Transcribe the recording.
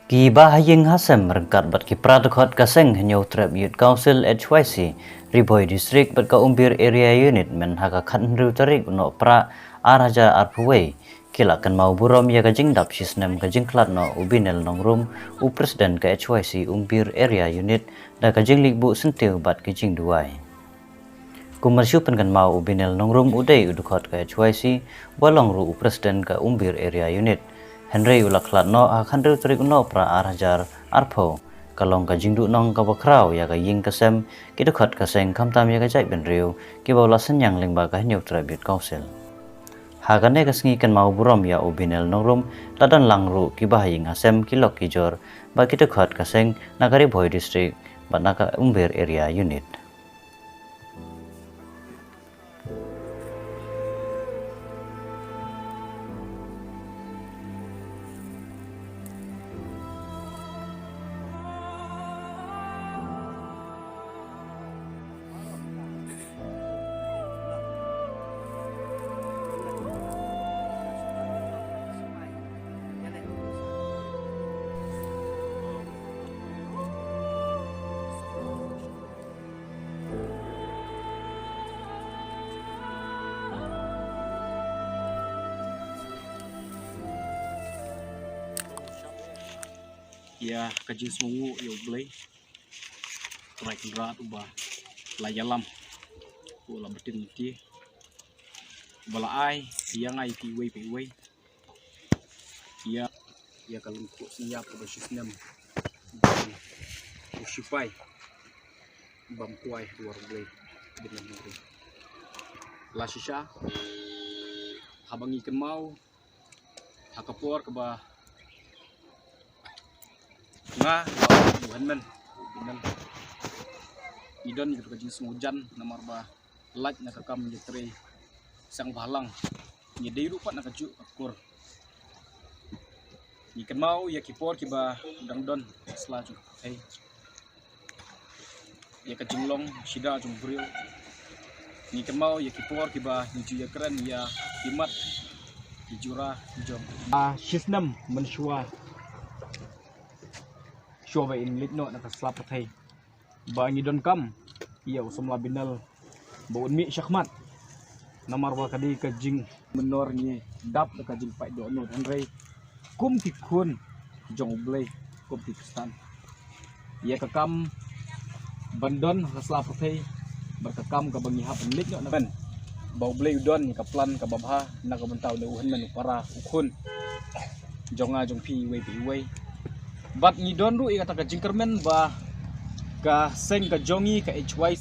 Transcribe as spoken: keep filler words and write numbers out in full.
Ki ba ha ïing ha sem ryngkat bad ki para dkhot ka seng Hynñiewtrep Youth Council H Y C Ri Bhoi District bad ka Umbir Area Unit mynta ha ka khathynriew tarik u Nohprah ar hajar arphew wei ki la kynmaw burom ïa ka jingdap shisnem ka jingkhlad noh u Binel Nongrum, u President ka H Y C Umbir Area Unit, da ka jingleit buh syntiew bad ki jingduwai. Kumba shu pynkynmaw, u Binel Nongrum u dei u dkhot ka H Y C, ba long ruh u President ka Umbir Area Unit. Hynrei u la khlad noh ha ka khathynriew tarik u Nohprah ar hajar arphew. Ka long ka jingduhnong kaba khraw ïa ka ïing ka sem, ki dkhot ka seng khamtam ïa ka jaitbynriew, kiba u la synñiang lyngba ka Hynñiewtrep Youth Council. Ha kane ka sngi kynmaw burom ïa u Binel Nongrum, la don lang ruh ki ba ha ïing ha sem, ki lok ki jor bad ki dkhot ka seng na ka Ri Bhoi District bad na ka Umbir Area Unit. Ïa ka jingsngewnguh ïa U Blei, Trai Kynrad uba la ïalam, uba la btin lynti, uba la ai ïa nga ïa phi iwei pa iwei. Ïa, ïa ka lyngkhuh synñiap kaba shisnem, u sipai bym kwai ha duwar U Blei, Binel Nongrum. La shisha, haba ngi kynmaw ha ka por kaba nga, u hynmen, u hynmen, ngi don ïa ka jingsngewjan namar ba lait na ka kam ïatrei seng bhalang, ngi dei ruh pat na kajuh ka kur. Ngi kynmaw ïa ki por kiba dang don sla jong ka pyrthei, ïa ka jinglong shida jong u briew. Ngi kynmaw ïa ki por kiba ngi ju ïakren ïa ki mat, ki jura, ki jong. Ah, shisnem mynshuwa, shuwa ba in leit noh na ka sla pyrthei, ba ngi donkam ïa u samla Binel ba un mih shakhmat. Namar ba ka dei ka jingmynor, ngi dap da ka jingpait dohnud, hynrei kum ki khun jong U Blei, kum ki Khristan, ïa ka kam ban don ha ka sla pyrthei bad ka kam kaba ngi hap ban leit noh na ka, ba U Blei u don ïa ka plan kaba bha na ka bynta une u hynmen, u para, u khun jong nga jong phi iwei pa iwei. Bad ngi don ruh ïa kata ka jingkyrmen ba ka seng ka jong ngi ka H Y C